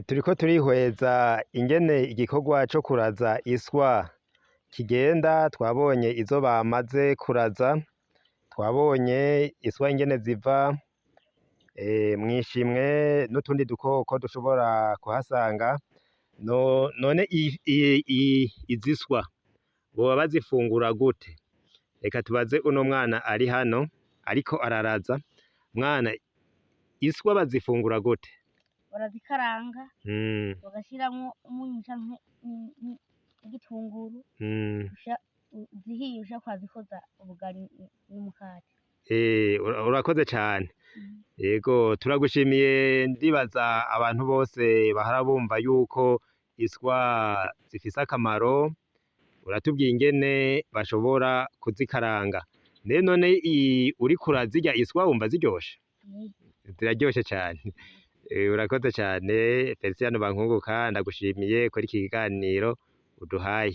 Turiko turihweza ingene igikorwa co kuraza iswa kigenda. Twabonye izo bamaze kuraza, twabonye iswa ingene ziva mw'ishimwe n'utundi dukoko dushobora kuhasanga. None izi swa boba bazifungura gute? Reka tubaze uno mwana ari hano ariko araraza. Mwana, iswa bazifungura gute? Barazikaranga, bagashiramwo umunyu canke n'igitunguru, zihiye ushaka urazikoza ubugari n'umukate. Urakoze cane. Yego, turagushimiye. Ndibaza abantu bose bahora bumva yuko iswa zifise akamaro. Uratubwiye ingene bashobora kuzikaranga. Mbe none uriko urazirya iswa wumva ziryoshe? Ziraryoshe cane. Urakoze cane Feliciano Bankunguka, ndagushimiye kuri iki kiganiro uduhaye.